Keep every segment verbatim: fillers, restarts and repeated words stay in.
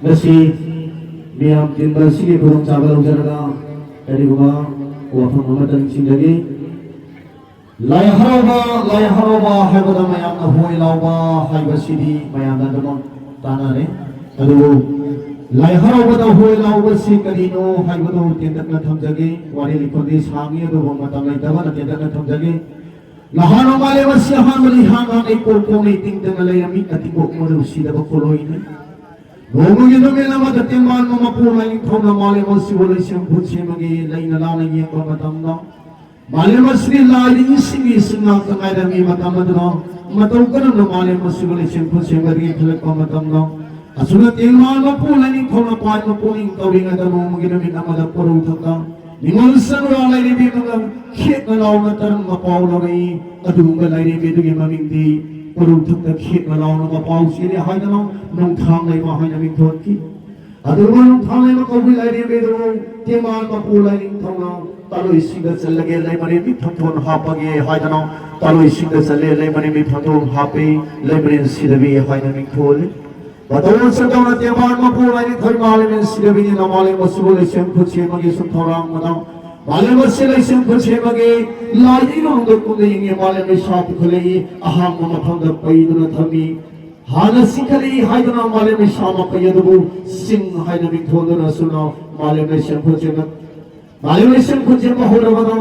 ꯉꯁꯤ ꯃꯤꯌꯥꯝ ꯇꯤꯟꯕ ꯑꯁꯤꯒꯤ ꯈꯨꯗꯣꯡꯆꯥꯕ ꯂꯧꯖꯔꯒ ꯀꯔꯤꯒꯨꯝꯕ ꯋꯥꯐꯝ ꯑꯃꯇ ꯅꯤꯡꯁꯤꯡꯖꯒꯦ꯫ ꯂꯥꯏ ꯍꯔꯥꯎꯕ, ꯂꯥꯏ ꯍꯔꯥꯎꯕ ꯍꯥꯏꯕꯗ ꯃꯌꯥꯝꯅ ꯍꯣꯏ ꯂꯥꯎꯕ ꯍꯥꯏꯕꯁꯤꯗꯤ ꯃꯌꯥꯝꯅ ꯑꯗꯨꯃꯛ ꯇꯥꯅꯔꯦ꯫ ꯑꯗꯨꯕꯨ ꯂꯥꯏ ꯍꯔꯥꯎꯕꯗ ꯍꯣꯏ ꯂꯥꯎꯕꯁꯤ ꯀꯔꯤꯅꯣ ꯍꯥꯏꯕꯗꯨ ꯇꯦꯟꯇꯛꯅ ꯊꯝꯖꯒꯦ꯫ ꯋꯥꯔꯤ ꯂꯤꯈꯣꯟꯗꯤ ꯁꯥꯡꯉꯤ, ꯑꯗꯨꯕꯨ ꯃꯇꯝ ꯂꯩꯇꯕꯅ ꯇꯦꯟꯇꯛꯅ ꯊꯝꯖꯒꯦ꯫ ꯅꯍꯥꯟ ꯃꯥꯂꯦꯝ ꯑꯁꯤ ꯑꯍꯥꯟꯕꯗ ꯏꯍꯥꯡ ꯍꯥꯡꯅ ꯏꯀꯣꯛ ꯀꯣꯛꯅ ꯏꯇꯤꯡ ꯇꯤꯡꯅ ꯂꯩꯔꯝꯃꯤ꯫ ꯑꯇꯤꯡꯕ ꯃꯔꯨ ꯁꯤꯗꯕ ꯈꯨꯂꯣꯏꯅꯤ꯫ ꯅꯣꯡꯃꯒꯤ ꯅꯨꯃꯤꯠ ꯑꯃꯗ ꯇꯦꯡꯕꯥꯟꯕ ꯃꯄꯨ ꯂꯥꯏꯅꯤꯡꯊꯧꯅ ꯃꯥꯂꯦꯝ ꯑꯁꯤꯕꯨ ꯂꯩꯁꯦꯝ ꯈꯨꯠꯁꯦꯝꯃꯒꯤ ꯂꯩꯅ ꯂꯥꯅ ꯌꯦꯡꯕ ꯃꯇꯝꯗ, ꯃꯥꯂꯦꯝ ꯑꯁꯤꯒꯤ ꯂꯥꯏꯗꯤ ꯏꯁꯤꯡꯒꯤ ꯏꯁꯤꯡ ꯉꯥꯛꯇ ꯉꯥꯏꯔꯝꯃꯤ꯫ ꯃꯇꯝ ꯑꯗꯨꯗ ꯃꯇꯧ ꯀꯔꯝꯅ ꯃꯥꯂꯦꯝ ꯑꯁꯤꯕꯨ ꯂꯩꯁꯦꯝ ꯈꯨꯠꯁꯦꯝꯒꯗꯒꯦ ꯈꯜꯂꯛꯄ ꯃꯇꯝꯗ, ꯑꯁꯨꯝꯅ ꯇꯦꯡꯕꯥꯟꯕ ꯃꯄꯨ ꯂꯥꯏꯅꯤꯡꯊꯧꯅ ꯄꯥꯏꯕ ꯄꯨꯛꯅꯤꯡ ꯇꯧꯔꯤꯉꯩꯗ ꯅꯣꯡꯃꯒꯤ ꯅꯨꯃꯤꯠ ꯑꯃꯗ ꯀꯣꯔꯧ ꯊꯛꯇ ꯅꯤꯉꯣꯜ ꯆꯅꯨꯔꯥ ꯂꯥꯏꯔꯦꯝꯕꯤ ꯑꯃꯒ ꯈꯦꯠꯅ ꯂꯥꯎꯅ ꯇꯔꯪ ꯃꯄꯥꯎ ꯂꯧꯔꯛꯏ꯫ ꯑꯗꯨꯒꯨꯝꯕ ꯂꯥꯏꯔꯦꯝꯕꯤ ꯑꯗꯨꯒꯤ ꯃꯃꯤꯡꯗꯤ ꯀꯣꯔꯧ ꯊꯛꯇ ꯈꯦꯠꯅ ꯂꯥꯎꯅ ꯃꯄꯥꯎ ꯆꯦꯜꯂꯤ ꯍꯥꯏꯗꯅ ꯅꯣꯡꯊꯥꯡ ꯂꯩꯃ ꯍꯥꯏꯅ ꯃꯤꯡꯊꯣꯟꯈꯤ꯫ ꯑꯗꯨꯒ ꯅꯣꯡꯊꯥꯡ ꯂꯩꯃ ꯀꯧꯕꯤ ꯂꯥꯏꯔꯦꯝꯕꯤ ꯑꯗꯨꯕꯨ ꯇꯦꯡꯕꯥꯟ ꯃꯄꯨ ꯂꯥꯏꯅꯤꯡꯊꯧꯅ ꯇꯥꯂꯣꯏꯁꯤꯡꯗ ꯆꯠꯂꯒꯦ, ꯂꯩꯃꯔꯦꯟꯕꯤ ꯊꯝꯊꯣꯟ ꯍꯥꯞꯄꯒꯦ ꯍꯥꯏꯗꯅ ꯇꯥꯂꯣꯏꯁꯤꯡꯗ ꯆꯠꯂꯦ꯫ ꯂꯩꯃꯔꯦꯟꯕꯤ ꯊꯝꯊꯣꯟ ꯍꯥꯞꯄꯤ, ꯂꯩꯃꯔꯦꯟ ꯁꯤꯗꯕꯤ ꯍꯥꯏꯅ ꯃꯤꯡꯊꯣꯜꯂꯤ꯫ ꯃꯇꯧ ꯑꯁꯨꯝ ꯇꯧꯅ ꯇꯦꯡꯕꯥꯟ ꯃꯄꯨ ꯂꯥꯏꯅꯤꯡꯊꯧ ꯃꯥꯂꯦꯝ ꯁꯤꯗꯕꯤꯅꯤꯅ ꯃꯥꯂꯦꯝ ꯑꯁꯤꯕꯨ ꯂꯩꯁꯦꯝ ꯈꯨꯠꯁꯦꯝ ꯑꯃꯒꯤ ꯁꯨꯝ ꯊꯧꯔꯥꯡꯕꯗ ꯃꯥꯂꯦꯝ ꯑꯁꯤ ꯂꯩꯁꯦꯝ ꯈꯨꯠꯁꯦꯝ ꯑꯃꯒꯤ ꯂꯥꯏꯗꯤ ꯅꯣꯡꯗ ꯀꯨꯝꯅ ꯌꯦꯡꯉꯤ꯫ ꯃꯥꯂꯦꯝ ꯂꯩꯁꯥ ꯄꯨꯈꯠꯂꯛꯏ, ꯑꯍꯥꯡꯕ ꯃꯐꯝꯗ ꯄꯩꯗꯨꯅ ꯊꯝꯃꯤ꯫ ꯍꯥꯟꯅ ꯆꯤꯡꯈꯠꯂꯛꯏ ꯍꯥꯏꯗꯨꯅ ꯃꯥꯂꯦꯝ ꯂꯩꯁꯥ ꯃꯄꯩ ꯑꯗꯨꯕꯨ ꯆꯤꯡ ꯍꯥꯏꯅ ꯃꯤꯡꯊꯣꯟꯗꯨꯅ ꯑꯁꯨꯝꯅ ꯃꯥꯂꯦꯝ ꯂꯩꯁꯦꯝ ꯈꯨꯠꯁꯦꯝ ꯃꯥꯂꯦꯝ ꯂꯩꯁꯦꯝ ꯈꯨꯠꯁꯦꯝ ꯍꯧꯔꯕꯗ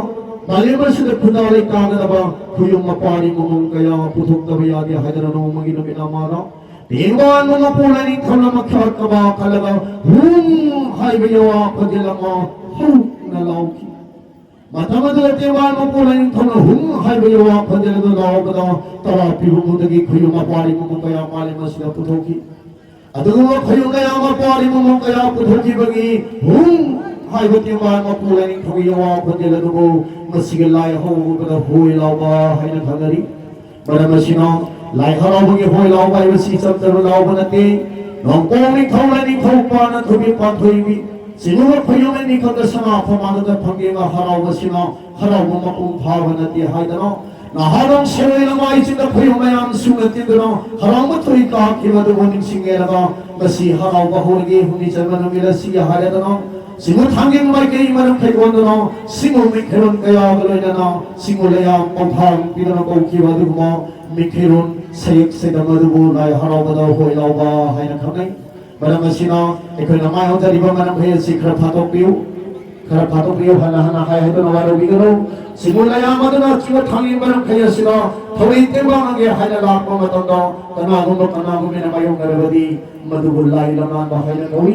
ꯃꯥꯂꯦꯝ ꯑꯁꯤꯗ ꯈꯨꯟꯗꯥ ꯂꯩꯇꯥꯗꯅꯕ ꯈꯨꯌꯨꯝ ꯃꯄꯥꯔꯤ ꯃꯃꯣꯝ ꯀꯌꯥ ꯄꯨꯊꯣꯛꯇꯕ ꯌꯥꯗꯦ ꯍꯥꯏꯗꯅ ꯅꯣꯡꯃꯒꯤ ꯅꯨꯃꯤꯠ ꯑꯃꯗ ꯇꯦꯡꯕꯥꯟꯕ ꯃꯄꯨ ꯂꯥꯏꯅꯤꯡꯊꯧꯅ ꯃꯈꯥ ꯀꯕꯥ ꯈꯜꯂꯒ ꯍꯨꯝ ꯍꯥꯏꯕ ꯌꯋꯥ ꯈꯣꯟꯖꯦꯜ ꯑꯃ ꯍꯧꯅ ꯂꯥꯎꯈꯤ꯫ ꯃꯇꯝ ꯑꯗꯨꯗ ꯇꯦꯡꯕꯥꯟꯕ ꯃꯄꯨ ꯂꯥꯏꯅꯤꯡꯊꯧꯅ ꯍꯨꯝ ꯍꯥꯏꯕ ꯌꯋꯥ ꯈꯣꯟꯖꯦꯜ ꯑꯗꯨ ꯂꯥꯎꯕꯗ ꯇꯔꯥ ꯄꯤꯕ ꯃꯨꯗꯒꯤ ꯈꯨꯌꯨꯝ ꯃꯄꯥꯔꯤ ꯃꯃꯣꯝ ꯀꯌꯥ ꯃꯥꯂꯦꯝ ꯑꯁꯤꯗ ꯄꯨꯊꯣꯛꯈꯤ꯫ ꯑꯗꯨꯒꯨꯝꯕ ꯈꯨꯌꯨꯝ ꯀꯌꯥ ꯑꯃ ꯄꯥꯔꯤ ꯃꯃꯣꯝ ꯀꯌꯥ ꯄꯨꯊꯣꯛꯈꯤꯕꯒꯤ ꯍꯨꯝ ꯍꯥꯏꯕ ꯇꯦꯡꯕꯥꯟ ꯃꯄꯨ ꯂꯥꯏꯅꯤꯡꯊꯧꯒꯤ ꯌꯋꯥ ꯈꯣꯟꯖꯦꯜ ꯑꯗꯨꯕꯨ ꯃꯁꯤꯒꯤ ꯂꯥꯏ ꯍꯧꯕꯗ ꯍꯣꯏ ꯂꯥꯎꯕ ꯍꯥꯏꯅ ꯈꯪꯅꯔꯤ꯫ ꯃꯔꯝ ꯑꯁꯤꯅ ꯂꯥꯏ ꯍꯔꯥꯎꯕꯒꯤ ꯍꯣꯏ ꯂꯥꯎꯕ ꯍꯥꯏꯕꯁꯤ ꯏꯆꯝ ꯆꯝꯕ ꯂꯥꯎꯕ ꯅꯠꯇꯦ꯫ ꯅꯣꯡꯄꯣꯛ ꯅꯤꯡꯊꯧ ꯂꯥꯏꯅꯤꯡꯊꯧ ꯄꯥꯟꯅ ꯊꯣꯏꯕꯤ ꯄꯥꯟꯊꯣꯏꯕꯤ ꯆꯤꯡꯉꯨꯕ ꯈꯨꯌꯨꯝ ꯑꯅꯤꯈꯛꯇ ꯁꯅꯥ ꯐꯝꯃꯥꯡꯗ ꯐꯪꯉꯦꯕ ꯍꯔꯥꯎꯕꯁꯤꯅ ꯍꯔꯥꯎꯕ ꯃꯄꯨꯡ ꯐꯥꯕ ꯅꯠꯇꯦ ꯍꯥꯏꯗꯅ ꯅꯍꯥꯔꯣꯜ ꯁꯦꯜ ꯑꯣꯏꯅ ꯃꯥꯏ ꯆꯤꯟꯗ ꯈꯣꯏꯌꯨꯝ ꯃꯌꯥꯝ ꯁꯨꯅ ꯇꯤꯟꯗꯨꯅ ꯍꯔꯥꯎꯕ ꯊꯣꯏ ꯀꯥꯈꯤꯕ ꯑꯗꯨꯕꯨ ꯅꯤꯡꯁꯤꯡꯂꯦꯔꯒ ꯉꯁꯤ ꯍꯔꯥꯎꯕ ꯍꯧꯔꯒꯦ ꯍꯨꯝꯅꯤ ꯆꯟꯕ ꯅꯨꯃꯤꯠ ꯑꯁꯤ ꯍꯥꯏꯔꯗꯅ ꯁꯤꯡꯉꯨ ꯊꯥꯡꯖꯤꯡ ꯃꯥꯏꯀꯩ ꯃꯔꯝ ꯈꯩ ꯑꯣꯟꯗꯨꯅ ꯁꯤꯡꯉꯨ ꯃꯤꯈꯩꯔꯣꯟ ꯀꯌꯥꯒ ꯂꯣꯏꯅꯅ ꯁꯤꯡꯉꯨ ꯂꯩꯌꯥꯝ ꯄꯥꯎꯊꯥꯡ ꯄꯤꯗꯨꯅ ꯀꯧꯈꯤꯕ ꯑꯗꯨꯒꯨꯝꯕ ꯃꯤꯈꯩꯔꯣꯟ ꯁꯌꯦꯛ ꯁꯩꯗꯝ ꯑꯗꯨꯕꯨ ꯂꯥꯏ ꯍꯔꯥꯎꯕꯗ ꯍꯣꯏ ꯂꯥꯎꯕ ꯍꯥꯏꯅ ꯈꯪꯅꯩ꯫ ꯃꯔꯝ ꯑꯁꯤꯅ ꯑꯩꯈꯣꯏꯅ ꯃꯥꯏ ꯑꯣꯟꯖꯔꯤꯕ ꯃꯔꯝꯈꯩ ꯑꯁꯤ ꯈꯔ ꯐꯥꯗꯣꯛꯄꯤꯌꯨ꯫ ꯈꯔ ꯐꯥꯗꯣꯛꯄꯤꯌꯨ ꯍꯥꯏꯅ ꯍꯥꯟꯅ ꯍꯥꯏ ꯍꯥꯏꯗꯨꯅ ꯋꯥꯔꯧꯕꯤꯒꯅꯨ꯫ ꯁꯤꯡꯉꯨ ꯂꯩꯌꯥꯝ ꯑꯗꯨꯅ ꯁꯤꯡꯉꯨ ꯊꯥꯡꯖꯤꯡ ꯃꯔꯝꯈꯩ ꯑꯁꯤꯗ ꯊꯧꯔꯤ ꯇꯦꯡꯕꯥꯡꯒꯦ ꯍꯥꯏꯅ ꯂꯥꯛꯄ ꯃꯇꯝꯗ ꯀꯅꯥꯒꯨꯝꯕ ꯀꯅꯥꯒꯨꯝꯕꯅ ꯃꯥꯌꯣꯛꯅꯔꯕꯗꯤ ꯃꯗꯨꯕꯨ ꯂꯥꯏ ꯂꯝꯂꯥꯟꯕ ꯍꯥꯏꯅ ꯀꯧꯏ꯫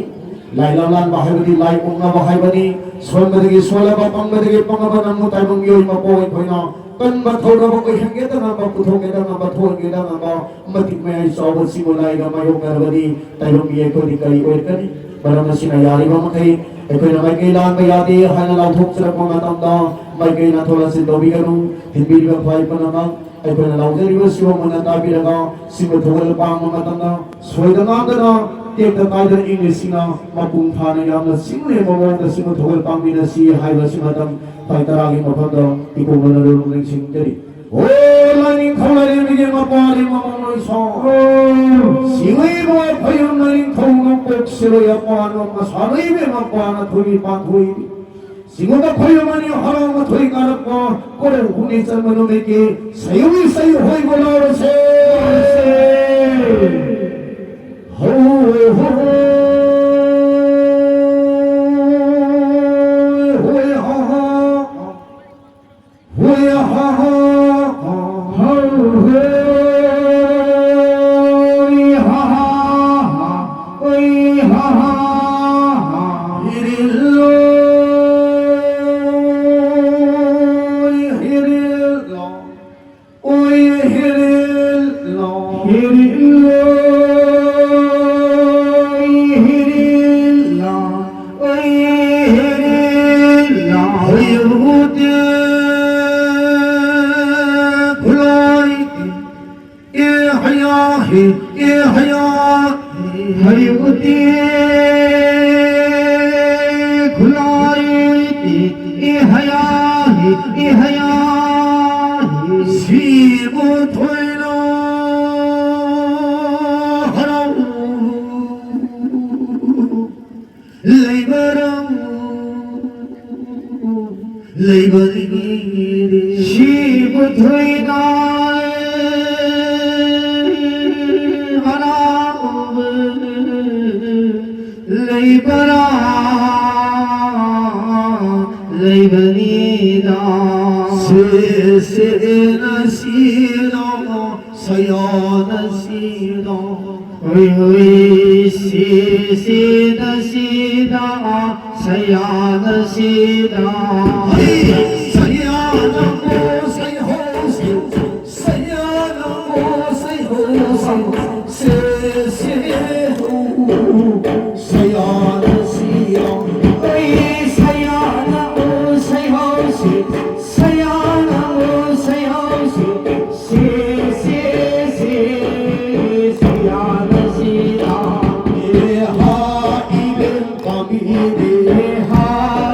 ꯂꯥꯏ ꯂꯝꯂꯥꯟꯕ ꯍꯥꯏꯕꯗꯤ ꯂꯥꯏ ꯑꯣꯛꯅꯕ ꯍꯥꯏꯕꯅꯤ꯫ ꯁꯣꯟꯕꯗꯒꯤ ꯁꯣꯜꯂꯕ, ꯄꯪꯕꯗꯒꯤ ꯄꯪꯉꯕ ꯅꯪꯕꯨ ꯇꯥꯏꯕꯪ ꯃꯤꯑꯣꯏ ꯃꯄꯣꯛ ꯑꯩꯈꯣꯏꯅ ꯀꯟꯕ ꯊꯧꯔꯕ ꯑꯣꯏꯍꯟꯒꯦꯗꯅꯕ, ꯄꯨꯊꯣꯛꯀꯦꯗꯅꯕ, ꯊꯣꯛꯍꯟꯒꯦꯗꯅꯕ ꯃꯇꯤꯛ ꯃꯌꯥꯏ ꯆꯥꯎꯕ ꯁꯤꯡꯉꯨ ꯂꯥꯏꯒ ꯃꯥꯌꯣꯛꯅꯔꯕꯗꯤ ꯇꯥꯏꯕꯪ ꯃꯤ ꯑꯩꯈꯣꯏꯗꯤ ꯀꯔꯤ ꯑꯣꯏꯔꯛꯀꯅꯤ? ꯃꯔꯝ ꯑꯁꯤꯅ ꯌꯥꯔꯤꯕ ꯃꯈꯩ ꯑꯩꯈꯣꯏꯅ ꯃꯥꯏꯀꯩ ꯂꯥꯟꯕ ꯌꯥꯗꯦ ꯍꯥꯏꯅ ꯂꯥꯎꯊꯣꯛꯆꯔꯛꯄ ꯃꯇꯝꯗ ꯃꯥꯏꯀꯩ ꯅꯥꯊꯣꯛ ꯅꯥꯁꯤꯟ ꯇꯧꯕꯤꯒꯅꯨ꯫ ꯊꯤꯟꯕꯤꯔꯤꯕ ꯈ꯭ꯋꯥꯏ ꯄꯨꯝꯅꯃꯛ ꯑꯩꯈꯣꯏꯅ ꯂꯥꯎꯖꯔꯤꯕꯁꯤꯕꯨ ꯃꯨꯟꯅ ꯇꯥꯕꯤꯔꯒ ꯁꯤꯡꯕ ꯊꯧꯒꯜ ꯄꯥꯡꯕ ꯃꯇꯝꯗ ꯁꯣꯏꯗ ꯉꯥꯝꯗꯅ ꯇꯦꯛꯇ ꯀꯥꯏꯗꯅ ꯏꯪꯅ ꯆꯤꯛꯅ ꯃꯄꯨꯡ ꯐꯥꯅ ꯌꯥꯝꯅ ꯆꯤꯡꯂꯦꯝꯕ ꯃꯑꯣꯡꯗ ꯁꯤꯡꯕ ꯊꯧꯒꯜ ꯄꯥꯡꯃꯤꯟꯅꯁꯤ ꯍꯥꯏꯕꯁꯤ ꯃꯇꯝ ꯈ꯭ꯋꯥꯏ ꯇꯔꯥꯒꯤ ꯃꯐꯝꯗ ꯏꯀꯣꯛꯅꯅ ꯅꯤꯡꯁꯤꯡꯖꯔꯤ꯫ ꯍꯣ ꯂꯥꯏꯅꯤꯡꯊꯧ ꯂꯥꯏꯔꯦꯝꯕꯤꯒꯤ ꯃꯄꯥꯅꯤ ꯃꯃꯣꯟ ꯂꯣꯏꯁꯣꯟ꯫ ꯁꯤꯡꯂꯩꯕ ꯈꯣꯏꯔꯝ ꯂꯥꯏꯅꯤꯡꯊꯧ ꯅꯣꯡꯄꯣꯛ ꯁꯤꯔꯣꯏ ꯑꯄꯥꯟꯕ ꯃꯁꯥ ꯂꯩꯕ ꯃꯄꯥꯅ ꯊꯣꯏꯕꯤ ꯄꯥꯟꯊꯣꯏꯕꯤ꯫ ꯁꯤꯡꯉꯨꯕ ꯈꯣꯏꯔꯝ ꯑꯅꯤ ꯍꯔꯥꯎ ꯃꯊꯣꯏ ꯀꯥꯔꯛꯄ ꯀꯣꯔꯧ ꯍꯨꯝꯅꯤ ꯆꯟꯕ ꯅꯨꯃꯤꯠꯀꯤ ꯁꯌꯨ ꯏꯁꯩ ꯍꯣꯏꯕ ꯂꯥꯎꯔꯁꯦ꯫ ꯍꯧ ꯍꯧ ꯍꯣꯏ ꯍꯥ ꯍꯥ꯫ ꯍꯣꯏ ꯍꯥ ꯍꯥ ꯍꯥ꯫ ꯍꯣꯏ ꯍꯣꯏ ꯍꯥ ꯍꯥ ꯍꯥ꯫ ꯍꯣꯏ ꯍꯥ ꯍꯥ ꯍꯥ꯫ ꯍꯤꯔꯤꯜꯂꯣꯏ ꯍꯤꯔꯤꯜꯂꯣ꯫ ꯑꯣꯏ ꯍꯤꯔꯤꯜꯂꯣ꯫ ꯍꯤꯔꯤꯜꯂꯣꯏ ꯍꯤꯔꯤꯜꯂꯣ꯫ ꯑꯣꯏ ꯍꯤꯔꯤꯜꯂꯣ꯫ ꯍꯣꯏ ꯍꯨꯇꯦ ꯈꯨꯂꯥꯏ꯫ ꯑꯦ ꯍꯌꯥ ꯍꯤ ꯑꯦ ꯍꯌꯥ ꯍꯤ꯫ ꯍꯔꯤꯕꯨꯇꯤ ꯈꯨꯂꯥꯏ ꯇꯤ ꯑꯦ ꯍꯌꯥ ꯍꯤ ꯑꯦ ꯍꯌꯥ ꯍꯤ꯫ ꯂꯩꯕꯔꯝ ꯂꯩꯕꯅꯤꯔꯦ꯫ ꯁꯤꯕꯨ ꯊꯣꯏꯅ ꯍꯔꯥꯎꯕ ꯂꯩꯕꯔꯥ? ꯂꯩꯕꯅꯤꯗ꯫ ꯁꯦ ꯁꯦ ꯅ ꯁꯤ ꯅ ꯁꯌꯥꯅ ꯁꯤꯗ꯫ ꯍꯨꯏ ꯍꯨꯏ ꯁꯤ ꯁꯤꯗ ꯁꯤꯗ ꯁꯌꯥꯅ ꯁꯤꯗ꯫ ꯍꯩ ꯁꯌꯥꯅ ꯍꯣ ꯁꯩ ꯍꯣ ꯁꯤ꯫ ꯁꯌꯥꯅ ꯍꯣ ꯁꯩ ꯍꯣ ꯁꯤ꯫ ꯁꯦ ꯁꯦ ꯍꯣ ꯁꯌꯥꯅ ꯁꯤꯗ꯫ ꯍꯩ ꯁꯌꯥꯅ ꯍꯣ ꯁꯩ ꯍꯣ ꯁꯤ꯫ ꯁꯌꯥꯅ ꯍꯣ ꯁꯩ ꯍꯣ ꯁꯤ꯫ ꯁꯤ, ꯁꯤ, ꯁꯤ, ꯁꯤ, ꯌꯥꯅ ꯁꯤ, ꯌꯥ꯫ ꯑꯦ, ꯍꯥ, ꯏ, ꯔꯦ, ꯄꯥꯝꯕꯤ, ꯔꯦ꯫ ꯑꯦ, ꯍꯥ,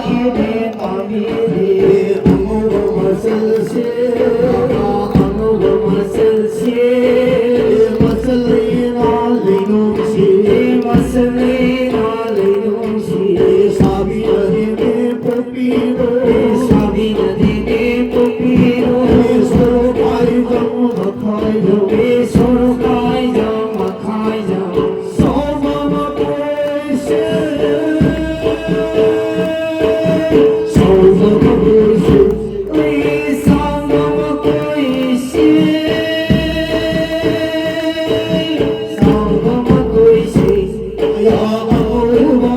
ꯏ, ꯔꯦ, ꯄꯥꯝꯕꯤ, ꯔꯦ꯫ ꯑꯦ, ꯑꯉꯧꯕ ꯃꯆꯜꯁꯦ꯫ ꯑꯉꯧꯕ ꯃꯆꯜꯁꯦ꯫ ꯑꯦ, ꯃꯆꯜ ꯂꯩꯅ ꯂꯩꯅꯨꯡꯁꯤ꯫ ꯑꯦ, ꯃꯆꯜ ꯂꯩꯅ ꯂꯩꯅꯨꯡꯁꯤ꯫ ꯑꯦ, ꯁꯥꯕꯤꯅ ꯍꯦꯟꯅ ꯄꯣꯛꯄꯤꯔꯣ꯫ ꯑꯦ, ꯁꯥꯕꯤꯅ ꯍꯦꯟꯅ ꯄꯣꯛꯄꯤꯔꯣ꯫ ꯑꯦ, ꯁꯣꯔꯣꯛ ꯍꯥꯏꯗ ꯃꯈꯥꯏꯗ꯫ ꯑꯦ, ꯁꯣꯔꯣꯛ ꯍꯥꯏꯗ ꯃꯈꯥꯏꯗ꯫ ꯁꯥꯎꯕ ꯃꯈꯣꯏꯁꯦ꯫ ꯁꯥꯎꯕ ꯃꯈꯣꯏꯁꯦ꯫ ꯑꯦ, ꯁꯥꯎꯕ ꯃꯈꯣꯏꯁꯦ꯫ ꯁꯥꯎꯕ ꯃꯈꯣꯏꯁꯦ꯫ ꯑꯌꯥ ꯑꯉꯧꯕ꯫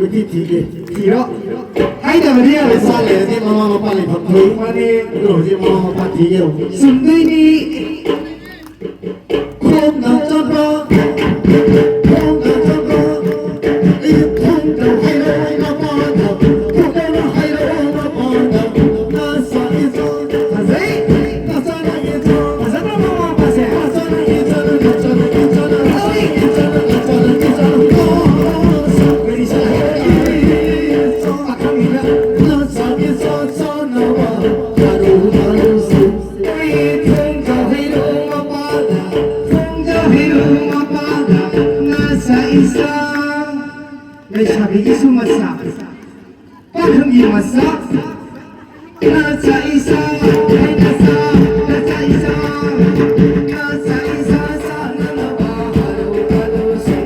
ꯅꯨꯄꯤ ꯊꯤꯒꯦ꯫ ꯊꯤꯔꯣ꯫ ꯍꯥꯏꯗꯕꯗꯤ ꯌꯥꯔꯣꯏ꯫ ꯄꯩꯁꯥ ꯂꯩꯔꯗꯤ ꯃꯃꯥ ꯃꯄꯥ ꯂꯩꯐꯝ ꯊꯣꯛꯏ꯫ ꯃꯥꯅꯦ꯫ ꯑꯗꯨ ꯍꯧꯖꯤꯛ ꯃꯃꯥ ꯃꯄꯥ ꯊꯤꯒꯦ꯫ ꯆꯨꯝꯗꯣꯏꯅꯤ꯫ ꯈꯣꯡꯅ ꯆꯠꯄ, ꯈꯣꯡꯅ ꯆꯠꯄ, ꯑꯩ ꯈꯣꯡꯅ ꯍꯩꯔꯣꯏ ꯃꯄꯥꯟꯗ, ꯈꯣꯡꯅ ꯍꯩꯔꯣꯏ ꯃꯄꯥꯟꯗ꯫ ꯂꯩꯁꯥꯕꯤꯒꯤꯁꯨ ꯃꯆꯥ, ꯄꯥꯈꯪꯒꯤ ꯃꯆꯥ, ꯅꯆꯥ ꯏꯆꯥ, ꯅꯆꯥ, ꯅꯆꯥ ꯏꯆꯥ, ꯅꯆꯥ ꯏꯆꯥ, ꯆꯥꯅꯅꯕ ꯍꯔꯥꯎ ꯍꯔꯥꯎꯁꯤ꯫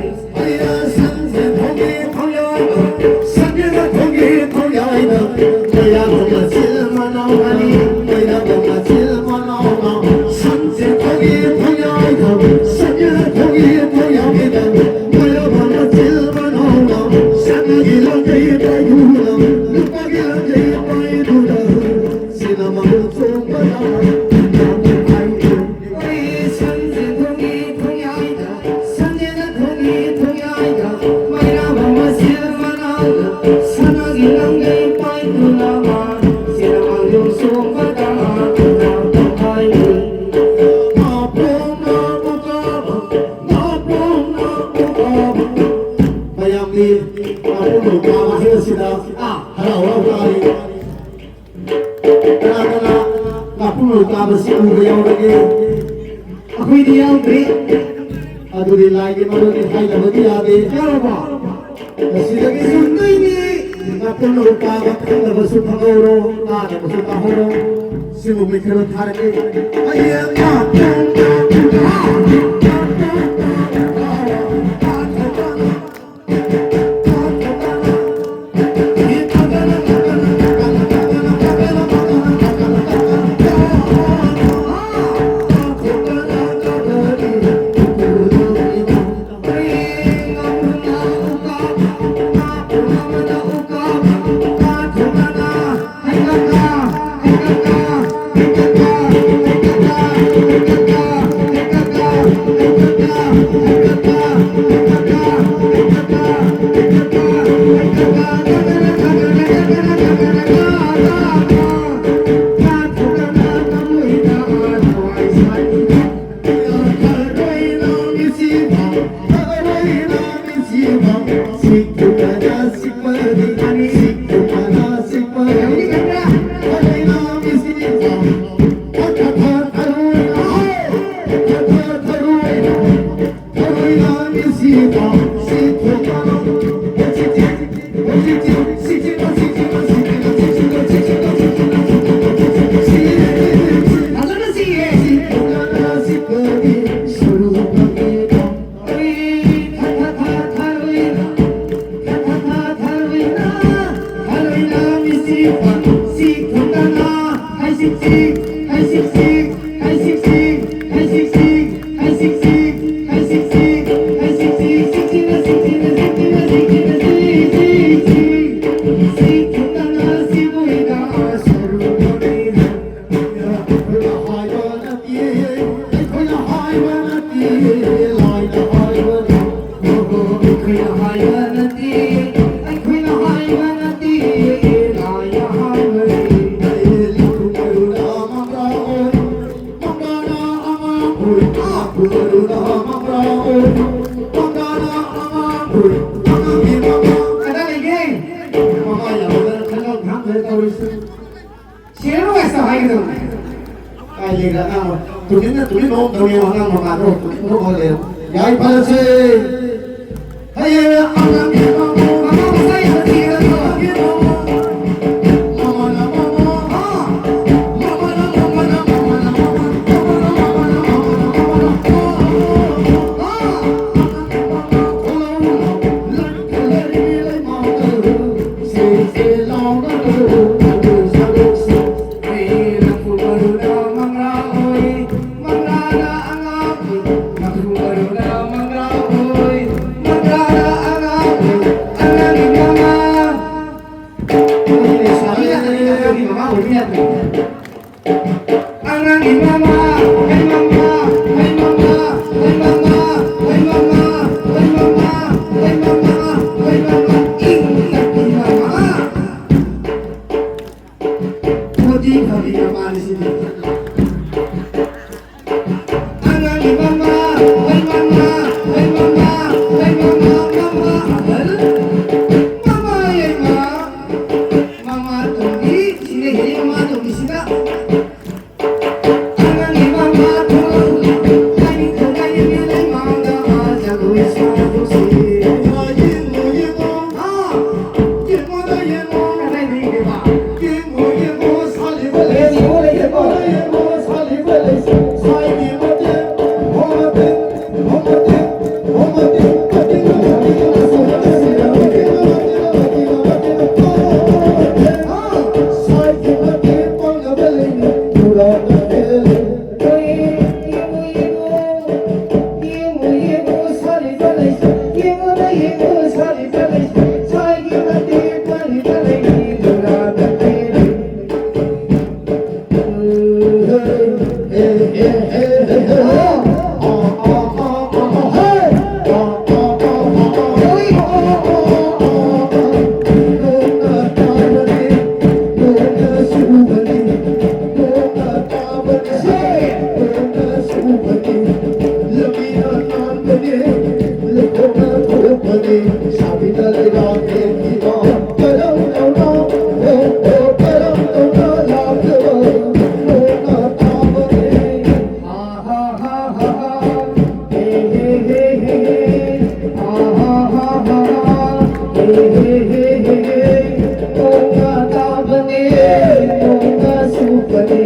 ꯃꯌꯥꯝꯗꯤ ꯉꯥꯄ꯭ꯔꯨꯝ ꯀꯥꯕ ꯍꯥꯏꯕꯁꯤꯗ ꯍꯔꯥꯎ ꯍꯔꯥꯎ ꯇꯥꯔꯤ꯫ ꯀꯅꯥ ꯀꯅꯥ ꯉꯥꯄ꯭ꯔꯨꯝ ꯀꯥꯕꯁꯤ ꯎꯕ ꯌꯥꯎꯔꯒꯦ? ꯑꯩꯈꯣꯏꯗꯤ ꯌꯥꯎꯗ꯭ꯔꯤ꯫ ꯑꯗꯨꯗꯤ ꯂꯥꯏꯒꯤ ꯃꯔꯨꯅꯤ ꯍꯥꯏꯗꯕꯗꯤ ꯌꯥꯗꯦ꯫ ꯌꯥꯔꯕꯣ? ꯉꯁꯤꯗꯒꯤ ꯆꯨꯝꯗꯣꯏꯅꯤ꯫ ꯉꯥꯄ꯭ꯔꯨꯝ ꯀꯥꯕ ꯈꯪꯗꯕꯁꯨ ꯈꯪꯍꯧꯔꯣ, ꯇꯥꯗꯕꯁꯨ ꯇꯥꯍꯧꯔꯣ꯫ ꯁꯤꯕꯨ ꯃꯤꯡꯊꯣꯜ ꯊꯥꯔꯛꯀꯦ꯫ ꯍꯌꯦꯡ ꯉꯥꯄ꯭ꯔꯨꯝ ꯀꯗꯥꯏ ꯂꯩꯒꯦ? ꯃꯃꯥ ꯌꯥꯝꯗꯅ ꯈꯟꯅ ꯉꯥꯡꯗ꯭ꯔꯦ ꯇꯧꯔꯤꯁꯦ꯫ ꯁꯦꯔꯣ ꯑꯁ ꯍꯥꯏꯒꯗꯧꯅꯦ꯫ ꯀꯥꯏ ꯂꯩꯈ꯭ꯔ ꯑꯉꯥꯡ? ꯇꯨꯃꯤꯟꯅ ꯇꯨꯃꯤꯟ ꯃꯑꯣꯡ ꯇꯧꯔꯤ ꯑꯉꯥꯡ ꯃꯃꯥꯗꯣ ꯇꯨꯃꯤꯟ ꯃꯑꯣꯡ ꯂꯩꯔꯦ꯫ ꯌꯥꯏ ꯐꯔꯁꯦ꯫ ꯍꯌꯦꯡ ꯑꯉꯥꯡꯒꯤ ꯃꯃꯥ ꯃꯁꯥ ꯌꯥꯝ ꯊꯤꯈ꯭ꯔꯕ꯫ ꯑꯉꯥꯡꯒꯤ ꯃꯃꯥ, ꯍꯩ ꯃꯃꯥ, ꯍꯩ ꯃꯃꯥ, ꯍꯩ ꯃꯃꯥ, ꯍꯩ ꯃꯃꯥ, ꯍꯩ ꯃꯃꯥ, ꯍꯩ ꯃꯃꯥ, ꯍꯩ ꯃꯃꯥ, ꯍꯩ ꯃꯃꯥ, ꯍꯩ ꯃꯃꯥ, ꯏꯪ ꯇꯞꯄꯤ ꯃꯃꯥ꯫ ꯐꯣꯔꯇꯤ ꯐꯕꯤ ꯃꯃꯥꯅꯤ ꯁꯤꯗꯤ꯫ ꯑꯉꯥꯡꯒꯤ ꯃꯃꯥ, ꯍꯩ ꯃꯃꯥ, ꯍꯩ ꯃꯃꯥ, ꯍꯩ ꯃꯃꯥ, ꯃꯃꯥ, ꯑꯍꯜ, ꯃꯃꯥ ꯌꯥꯏꯃ, ꯃꯃꯥ ꯇꯣꯝꯕꯤ, ꯁꯤꯅ ꯍꯦꯛ ꯃꯃꯥ ꯇꯣꯝꯕꯤꯁꯤꯅ꯫ ꯑꯉꯥꯡꯒꯤ ꯃꯃꯥ ꯊꯣꯛꯂꯛꯎ, ꯂꯥꯏꯅꯤꯡꯊꯧ ꯂꯥꯏꯔꯦꯝꯕꯤ ꯂꯩꯃꯥꯡꯗ ꯖꯒꯣꯏ ꯁꯥꯔꯨꯁꯤ꯫ ꯌꯦꯡꯉꯣ, ꯌꯦꯡꯉꯣ, ꯑꯥ, ꯌꯦꯡꯉꯣꯗ ꯌꯦꯡꯉꯣ꯫ ꯀꯗꯥꯏꯗ ꯌꯦꯡꯒꯦꯕ? ꯌꯦꯡꯉꯣ, ꯌꯦꯡꯉꯣ, ꯁꯥꯔꯤꯕ ꯂꯩꯁꯥ꯫ ꯌꯦꯡꯉꯣ, ꯌꯦꯡꯉꯣ꯫ ꯅꯣꯡꯅ ꯆꯨꯕꯅꯦ,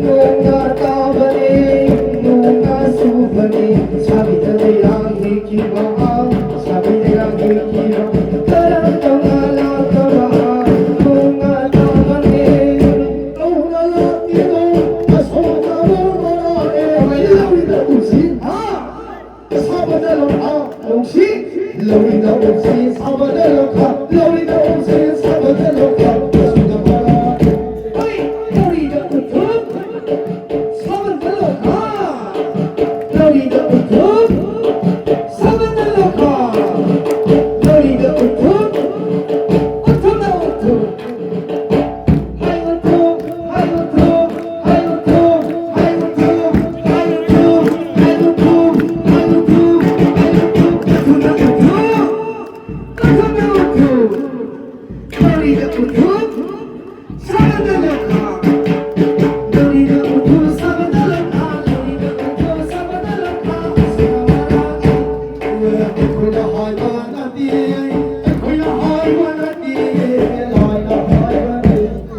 ꯅꯣꯡꯅ ꯇꯥꯕꯅꯦ, ꯅꯣꯡꯅ ꯆꯨꯕꯅꯦ, ꯁꯥꯕꯤꯗ ꯂꯩꯔꯥꯡ ꯍꯦꯛꯈꯤꯕ, ꯁꯥꯕꯤ ꯂꯩꯔꯥꯡ ꯍꯦꯛꯈꯤꯕ, ꯀꯔꯝ ꯇꯧꯅ ꯂꯥꯛꯇꯕ, ꯅꯣꯡꯅ ꯇꯥꯕꯅꯦ, ꯅꯣꯡꯅ ꯂꯥꯛꯇꯦꯗꯣ, ꯑꯁꯣꯛ ꯑꯄꯟ ꯃꯔꯛꯑꯦ, ꯂꯧꯔꯤꯗ ꯎꯁꯤ, ꯍꯥ? ꯁꯥꯕꯗ ꯂꯣꯛꯈꯥ ꯂꯧꯁꯤ, ꯂꯧꯔꯤꯗ ꯎꯁꯤ, ꯁꯥꯕꯗ ꯂꯣꯛꯈꯥ, ꯂꯧꯔꯤꯗ ꯎꯁꯤ, ꯁꯥꯕꯗ ꯂꯣꯛꯈꯥ, ꯂꯧꯁꯤꯗ ꯃꯔꯥ꯫ ꯍꯣꯏ, ꯂꯧꯔꯤꯗ ꯎꯊꯨꯞ, ꯁꯥꯕꯗ ꯂꯣꯛꯈꯥ, ꯂꯧꯔꯤꯗ ꯎꯊꯨꯞ, ꯁꯥꯕꯗ ꯂꯣꯛꯈꯥ, ꯂꯧꯔꯤꯗ ꯎꯊꯨꯞ, ꯎꯊꯨꯞꯅ ꯎꯊꯨꯞ꯫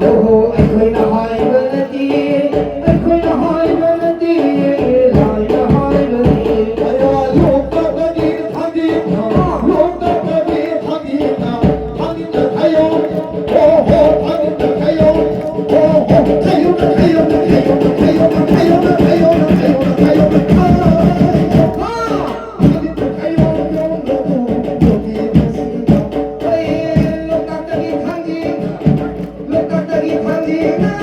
ꯑꯩꯈꯣꯏꯅ ꯍꯥꯏꯕ ꯅꯠꯇꯦ, ꯑꯩꯈꯣꯏꯅ ꯍꯥꯏꯕ ꯅꯠꯇꯦ, ꯂꯥꯏꯅ ꯍꯥꯏꯕꯅꯤ꯫ ꯑꯌꯥ ꯂꯣꯛꯇꯥꯛꯇꯗꯤ ꯊꯥꯡꯖꯤꯡ, ꯂꯣꯛꯇꯥꯛꯇꯗꯤ ꯊꯥꯡꯖꯤꯡ, ꯊꯥꯡꯖꯤꯡꯗ ꯊꯥꯏꯌꯣ, ꯍꯣ ꯍꯣ, ꯊꯥꯡꯖꯤꯡꯗ ꯊꯥꯏꯌꯣ, ꯍꯣ ꯍꯣ, ꯊꯥꯏꯌꯣ, ꯊꯥꯏꯌꯣ, ꯊꯥꯏꯌꯣ꯫ ꯂꯣꯛꯇꯥꯛꯇꯒꯤ ꯊꯥꯡꯖꯤꯡ, ꯂꯣꯛꯇꯥꯛꯇꯒꯤ ꯊꯥꯡꯖꯤꯡ꯫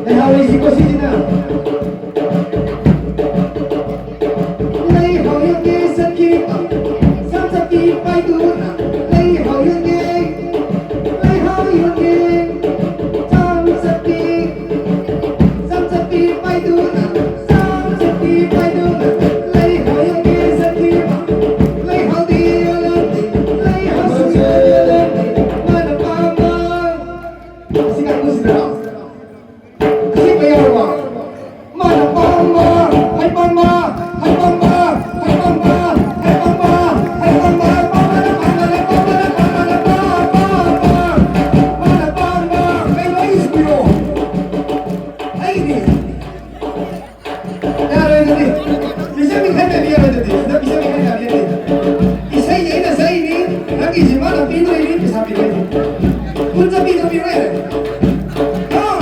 ꯂꯩꯍꯧꯔꯤꯁꯤꯀꯣ ꯁꯤꯁꯤꯅ꯫ ꯂꯩꯍꯧꯔꯤꯒꯦ ꯆꯠꯈꯤꯕ ꯁꯝ ꯆꯠꯄꯤ ꯄꯥꯏꯗꯨꯅ ꯂꯩꯍꯧꯔꯤꯒꯦ, ꯂꯩꯍꯧꯔꯤꯒꯦ ꯁꯝ ꯆꯠꯄꯤ, ꯁꯝ ꯆꯠꯄꯤ ꯄꯥꯏꯗꯨꯅ, ꯁꯝ ꯆꯠꯄꯤ ꯄꯥꯏꯗꯨꯅ ꯂꯩꯍꯧꯔꯤꯒꯦ ꯆꯠꯈꯤꯕ, ꯂꯩꯍꯧꯔꯤ ꯑꯣꯜꯂꯝꯃꯤ, ꯂꯩꯍꯧꯔꯤ ꯑꯣꯜꯂꯝꯃꯤ ꯃꯥꯅ ꯄꯥꯝꯕ꯫ ꯑꯁꯤ ꯀꯥꯡꯕꯨꯁꯤꯗ꯫ ꯑꯁꯤ ꯀꯌꯥꯔꯕ? ꯃꯥꯅ ꯄꯥꯝꯕ, ꯍꯩ ꯄꯥꯝꯕ, ꯍꯩ ꯄꯥꯝꯕ, ꯍꯩ ꯄꯥꯝꯕ, ꯍꯩ ꯄꯥꯝꯕ, ꯍꯩ ꯄꯥꯝꯕ, ꯄꯥꯝꯕꯅ, ꯄꯥꯝꯕꯅ, ꯄꯥꯝꯕꯅ, ꯄꯥꯝꯕ, ꯄꯥꯝꯕ, ꯄꯥꯝꯕ꯫ ꯃꯥꯅ ꯄꯥꯝꯕ, ꯀꯩꯅꯣ ꯑꯩꯒꯤꯁꯨ ꯄꯤꯔꯛꯑꯣ꯫ ꯑꯩꯒꯤꯗꯤ꯫ ꯌꯥꯔꯣꯏ ꯑꯗꯨꯗꯤ꯫ ꯄꯤꯖꯕꯤ ꯈꯟꯗꯕꯤ ꯌꯥꯔꯣꯏ ꯑꯗꯨꯗꯤ꯫ ꯁꯤꯗ ꯄꯤꯖꯕꯤ ꯈꯟꯗꯕꯤ ꯌꯥꯔꯣꯏ꯫ ꯏꯁꯩ ꯑꯩꯅ ꯁꯛꯏꯅꯤ, ꯅꯪꯒꯤꯁꯤ ꯃꯥꯅ ꯄꯤꯗꯣꯏꯅꯤ, ꯄꯩꯁꯥ ꯄꯤꯗꯣꯏꯅꯤ꯫ ꯀꯨꯟ ꯆꯠꯄꯤꯗꯣ ꯄꯤꯔꯣ ꯌꯥꯔꯦ꯫ ꯑꯥ!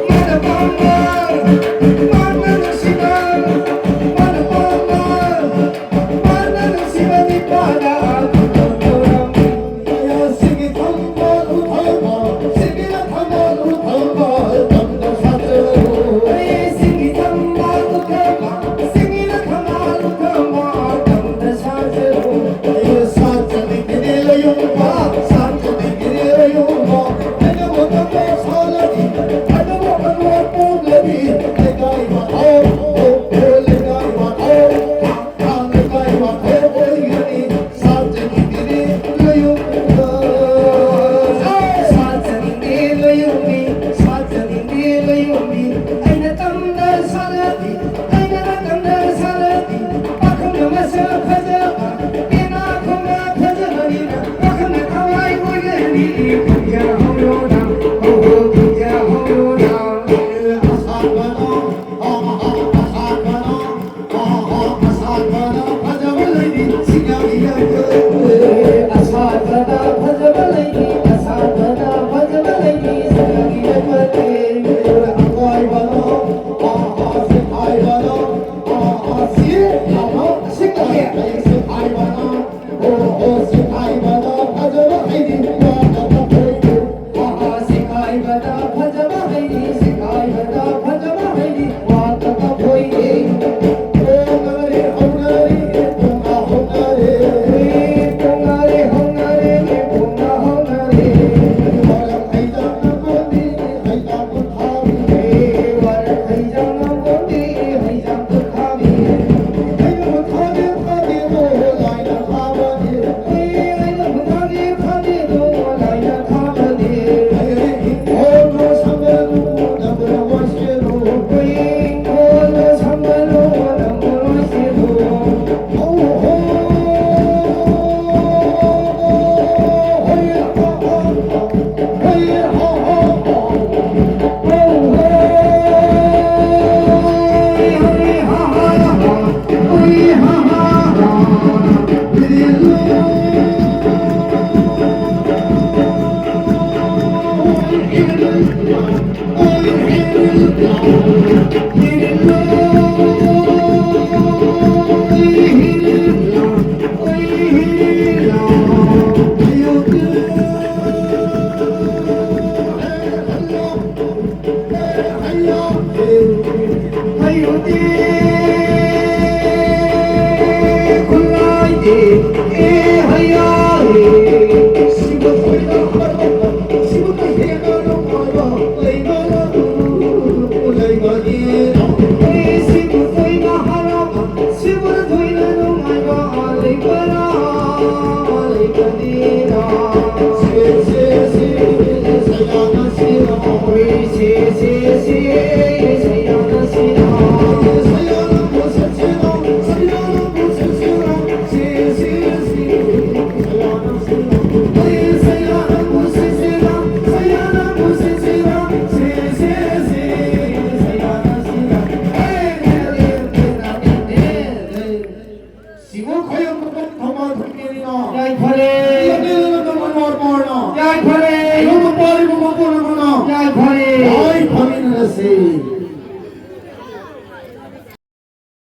ꯃꯥꯅ ꯄꯥꯝꯕ, ꯃꯥꯅ ꯅꯨꯡꯁꯤꯕ, ꯃꯥꯅ ꯄꯥꯝꯕ, ꯃꯥꯅ ꯅꯨꯡꯁꯤꯕ ꯅꯤꯄꯥꯅ ꯈꯨꯗꯣꯜ ꯇꯧꯔꯝꯃꯤ꯫ ꯐꯔꯦ꯫ ꯂꯝꯖꯦꯜ ꯑꯗꯨ ꯇꯝꯕ ꯂꯣꯏꯔꯕ ꯑꯣꯏꯅ ꯌꯥꯏꯐꯔꯦ꯫ ꯑꯌꯧꯕ ꯄꯥꯔꯤꯕ ꯃꯄꯨ ꯑꯃꯅ ꯌꯥꯏꯐꯔꯦ꯫ ꯌꯥꯏꯐꯃꯤꯟꯅꯔꯁꯤ꯫